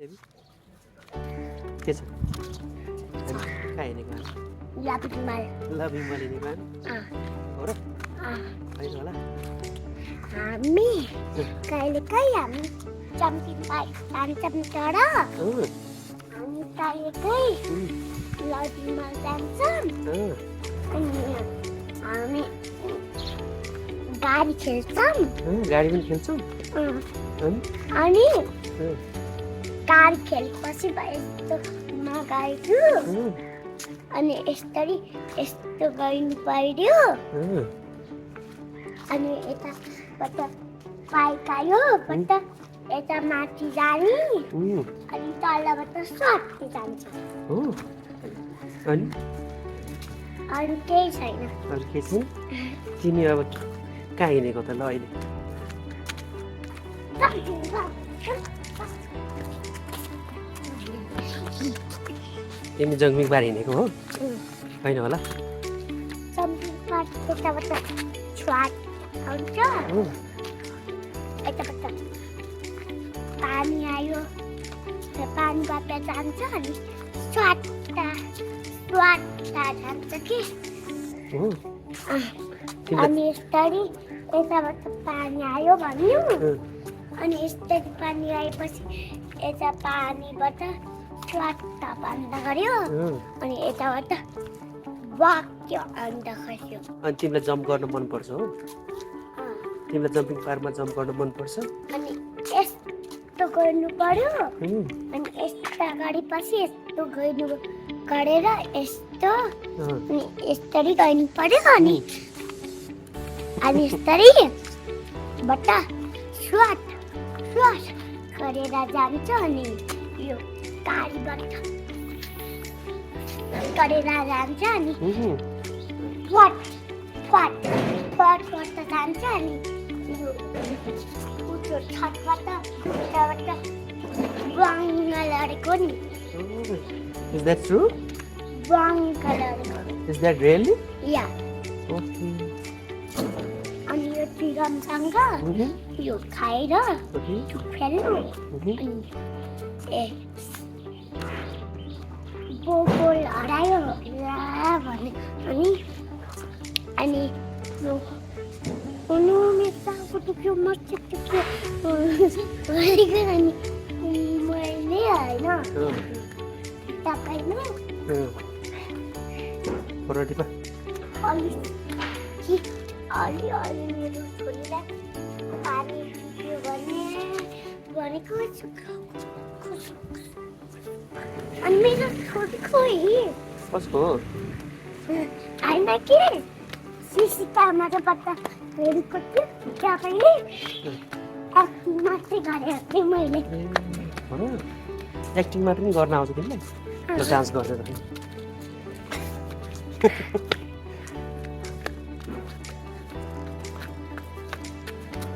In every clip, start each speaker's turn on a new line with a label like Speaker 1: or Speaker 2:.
Speaker 1: AB के छ कहाँ हिँडेको लभ यु मैले निकाल हो र होइन होला
Speaker 2: हामी कहिलेकाहीँ हामी जम्पिङ जान्छौँ तर हामी कहिलेकाहीँ लजिङमा जान्छौँ अनि हामी गाडी खेल्छौँ
Speaker 1: गाडी पनि खेल्छौँ
Speaker 2: अनि गाडी खेलेपछि यस्तो नगाइदियो अनि यस्तो गर्नु पर्यो अनि यताबाट बाइक आयो यता माथि जाने अनि तलबाट स्वाट्टी जान्छ
Speaker 1: अनि
Speaker 2: अरू केही छैन
Speaker 1: अरू के छैन तिमी अब कहाँ हिँडेको त ल अहिले तिमी जङ्गमिङ पार हिँडेको हो होइन होला
Speaker 2: जम्पिङ पार्क यताबाट स्वाट आउँछ यताबाट पानी आयो पानीबाट जान्छ अनि स्वाट्टा जान्छ कि अनि यस्तरी यताबाट पानी आयो भन्यो अनि यस्तरी पानी आएपछि यता पानीबाट स्वाट्टा बन्द गर्यो अनि यताबाट वाक्य अन्त खस्यो
Speaker 1: अनि तिमीलाई जम्प गर्न मनपर्छ हो तिमीलाई जम्पिङ पार्कमा जम्प गर्न मनपर्छ
Speaker 2: अनि यस्तो गर्नु पर्यो अनि यस्तो गरेपछि यस्तो गर्नु गरेर यस्तो अनि यस्तरी गर्नु पर्यो अनि यस्तरी बाट स्वाट गरेर जान्छ अनि यो गाडीबाट गरेर जान्छ अनि फट जान्छ अनि उठो छतबाट बङ्ग लडेको नि
Speaker 1: Is that true?
Speaker 2: बङ्ग लडेको
Speaker 1: Is that really?
Speaker 2: Yeah
Speaker 1: Okay.
Speaker 2: अनि यो तिरमसँग यो खाएर फेल्नु अनि बोल हरायो भने अनि यो मेरो टुक्यो मर्छ टुक्यो अनि मैले होइन तपाईँमा अलि मेरो छोरीलाई पानी दियो भनेको अनि मेरो छोरी खोइ
Speaker 1: कसको
Speaker 2: होइन के सिसी क्यामेराबाट हेरेको थियो तपाईँले एक्टिङ मात्रै गरेको थिएँ मैले
Speaker 1: एक्टिङ मात्र पनि गर्न आउँछ तिमीलाई डान्स गर्दै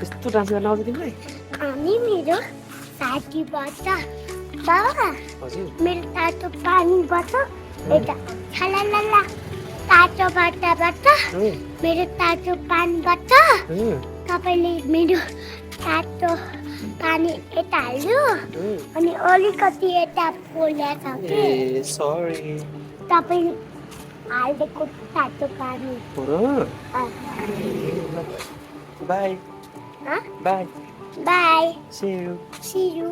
Speaker 1: यस्तो डान्स गर्न आउँछ तिमीलाई
Speaker 2: अनि मेरो साथीबाट बाबा
Speaker 1: हजुर
Speaker 2: मेरो तातो पानीबाट यता छलाला तातो बाटाबाट मेरो तातो पानीबाट तपाईँले मेरो तातो पानी यता हाल्यो अनि अलिकति यता पोलेछ कि
Speaker 1: सरी
Speaker 2: तपाईँले हालिदिएको तातो पानी
Speaker 1: by by
Speaker 2: by
Speaker 1: See you.
Speaker 2: See you.